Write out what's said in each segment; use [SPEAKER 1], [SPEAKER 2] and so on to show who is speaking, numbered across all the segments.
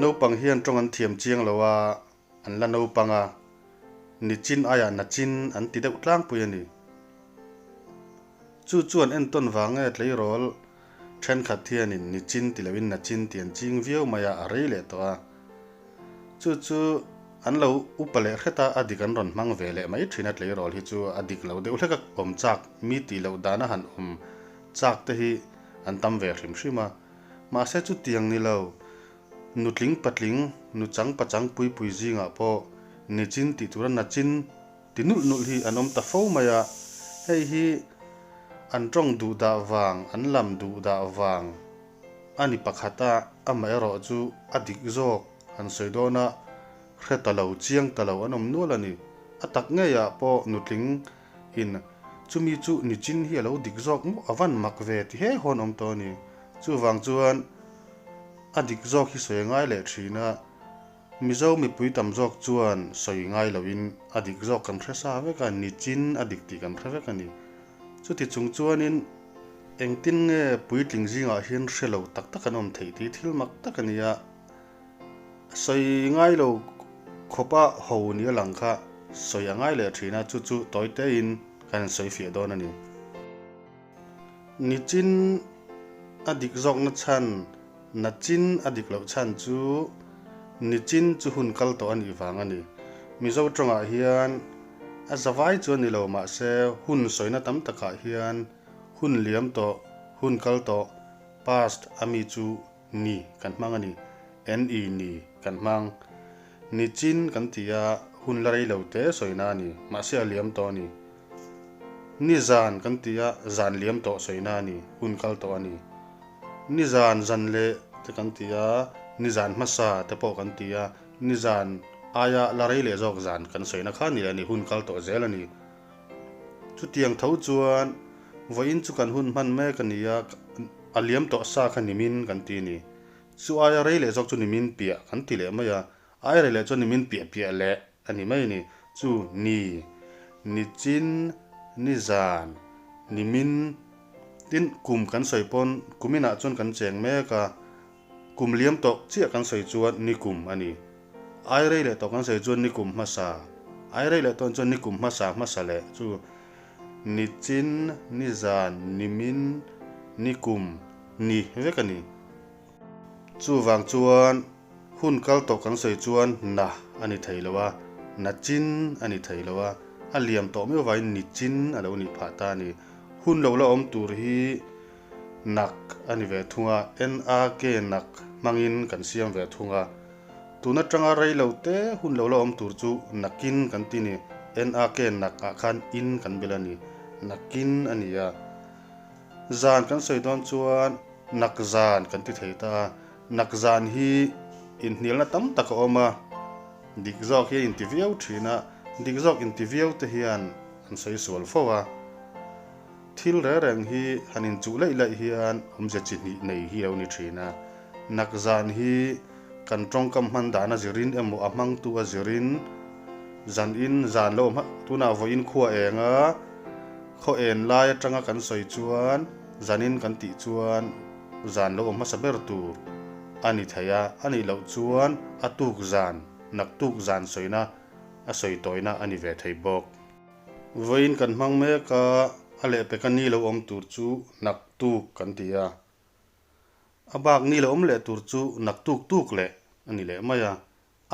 [SPEAKER 1] Naupang hian tawng an thiam chiang lo a, an la naupang a, nichin aiah nachin an ti deuh tlangpui a ni. Chu chuan entawn vang nge tleirawl thenkhat hianin nichin ti loin nachin ti an ching viau mai a, a rei leh tawh a. Chu chu an lo upa leh hret a, a dik an rawn hmang ve leh mai thin a, tleirawl hi chu a dik lo deuh hlek a, awm chak mi tih loh dana han awm chak te hi an tam ve hrim hrim a. Mahse chutiang ni lo, nutling patling, nuchang pachang pui pui zingah pawh nichin tih tura nachin ti nulh nulh hi an awm ta fo mai a, hei hi an tawng duh dah vang, an lam duh dah vang a ni pakhat a, amaherawh chu a dik zawk han sawi dawn a, hre ta lo, chiang ta lo an awm nual a ni. A tak ngeiah pawh nutling in chumi chu nichin hi a lo dik zawk maw a van mak ve ti he hawn awm tawh a ni. Chuvang chuan a dik zawk hi sawi a ngai leh thin a, Mizo mipui tam zawk chuan sawi ngai loin a dik zawk kan hre sa vek a, nichin a dik tih kan hre vek a ni. Chuti chung chuanin engtin nge puitling zingah hian hre lo tak tak an awm theih tih thil mak tak a ni a, sawi ngai lo khawpa ho ni a lang kha sawi a ngai leh thin a, chu chu tawi tein kan insawi fiah dawn a ni. Nichin a dik zawkna chhan Nachin a dik loh chhan chu nichin chu hun kal tawh a nih vang a ni. Mizo tawngah hian a zavai chu a ni lo mahse hun sawina tam takah hian hun liam tawh, hun kal tawh, past, a mi chu ni kan hmang a ni, ni ni kan hmang. Nichin kan ti a, hun la rei lo te sawina a ni, mahse a liam tawh a ni. Ni zan kan ti a, zan liam tawh sawina a ni, hun kal tawh a ni. Nizan zan leh te kan ti a, nizan hmasa te pawh kan ti a, nizan aia la rei leh zawk zan kan sawina kha ni leh a ni, hun kal tawh zel a ni. Chutiang tho chuan vawiin chu kan hun hman mek a ni a, a liam tawh sa kha nimin kan ti a ni. Chu aia rei leh zawk chu nimin piah kan ti leh mai a, aia rei leh chuan nimin piah piah leh a ni mai a ni. Chu ni, nichin, nizan, nimin. Tin, kum kan sawi pawn kum inah chuan kan cheng mek a, kum liam tawh chiah kan sawi chuan ni kum a ni. Ai rei leh tawh kan sawi chuan ni kum hmasa, ai rei leh tawh chuan ni kum hmasa hmasa leh chu ni chin, ni zan, ni min, ni kum, ni vek a ni. Chuvang chuan hun kal tawh kan sawi chuan na a ni thei lo a, na chin a ni thei lo a, a liam tawh miau vangin ni chin a lo nih phah ta a ni. Hun lo la awm tur hi nak a ni ve thung a, NAK nak hmangin kan siam ve thung a. Tun atanga rei lo te hun lo la awm tur chu nakin kan ti ni, NAK nak ah khan in kan bel a ni, nakin a ni a. Zan kan sawi dawn chuan nak zan kan ti thei ta a, nak zan hi inhnialna tam tak a awm a, dik zawk hi a inti viau thin a, dik zawk inti viau te hian an sawi sual fo a. Thil reng reng hi han inchuh laih laih hian awmze chi hnih nei hi a lo ni thin a, nak zan hi kan tawngkam hman dan a zirin emaw a hmangtu a zirin zanin zan lo awm tunah vawiin khua eng a, Khaw en lai atanga kan sawi chuan zanin kan tih chuan zan lo awm hmasa ber tur a ni thei a, a nih loh chuan a tuk zan, naktuk zan sawina a sawi tawina a ni ve thei bawk. Vawiin kan hmang mek a, a lehpeka ni lo awm tur chu naktuk kan ti a, a bak ni lo awm leh tur chu naktuk tuk leh a ni leh mai a,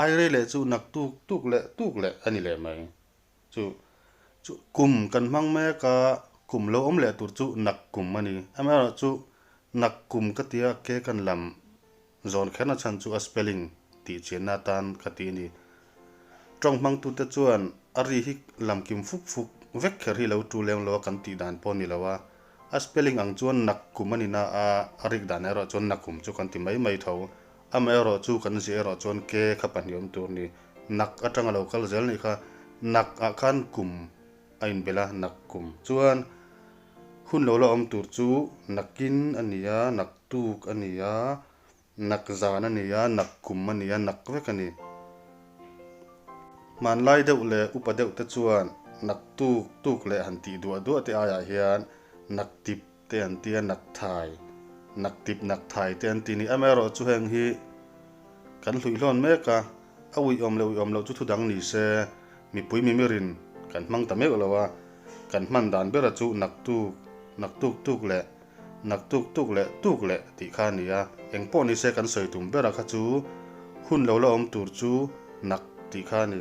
[SPEAKER 1] airei leh chu naktuk tuk leh tuk leh a ni leh mai. Chu chu kum kan hmang mek a, kum lo awm leh tur chu nak kum a ni. Amaherawhchu nak kum ka tia ke kan lam zawn kherna chhan chu a spelling tih chianna atan ka ti a ni. Tawng hmangtute chuan a ri hi lam kim fuk fuk vek kher hi lo tu lem lo a kan tih dan pawh a ni lo a, a spelling ang chuan nak kum a ni na a, a rik dan erawh chuan nakum chu kan ti mai mai tho. Amaherawhchu kan ziah erawh chuan ke kha pahnih awm tur a ni. Nak atanga lo kal zel nih kha nak ah khan kum a inbelh a, nak kum chuan hun lo la awm tur chu nakin a ni a, nak tuk a ni a, nak zan a ni a, nak kum a ni a, nak vek a ni. Hmanlai deuh leh upa deuh te chuan nak tuk tuk leh han tih duah duah te aiah hian nak tip te an ti a, nak thai, nak tip nak thai te an ti ni. Amaherawhchu heng hi. Kan hluihlawn mek a, a uiawm leh uiawm loh chu thu dang ni se, mipui mimirin kan hmang ta meuh lo a, kan hman dan bera chu naktuk, naktuk tuk leh naktuk tuk leh tuk leh tih kha a ni a, eng pawh ni se kan sawi tum bera kha chu hun lo la awm tur chu nak tih kha a ni.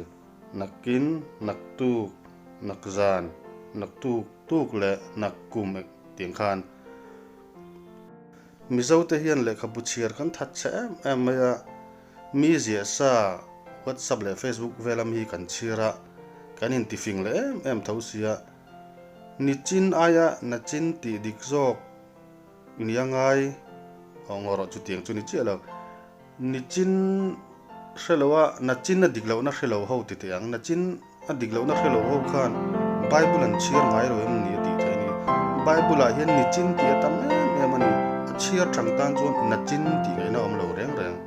[SPEAKER 1] Nakin, naktuk, nakzan, naktuk tuk leh nakkum tiang khan. Mizote hian lehkhabu chhiar kan that chhe em em mai a, mi ziah sa WhatsApp leh Facebook vel ami hi kan chhiar a, kan intifing leh em em tho sia. Nichin aia nachin tih dik zawk nia ngai aw ngaw rawh chutiang chu ni chiah lo. Nichin hre lo a, nachin a dik lohna hre lo ho ti teh ang. Nachin a dik lohna hre lo ho khan Bible an chhiar ngai lo em ni a tih theih a ni. Bible ah hian nichin tih a tam em em a ni. A chhiar thang tan chuan nachin tih ngaihna a awm lo reng reng.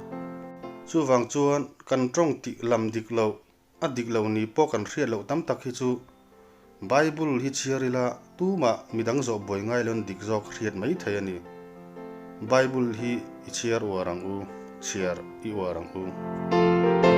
[SPEAKER 1] Chuvang chuan kan tawng tih lam dik loh A dik lo ni pawh kan hriat loh tam tak hi chu Bible hi chhiar ila tumah midang zawh buai ngai loin dik zawk hriat mai thei a ni. Bible hi i chhiar uar ang u, chhiar i uar ang u.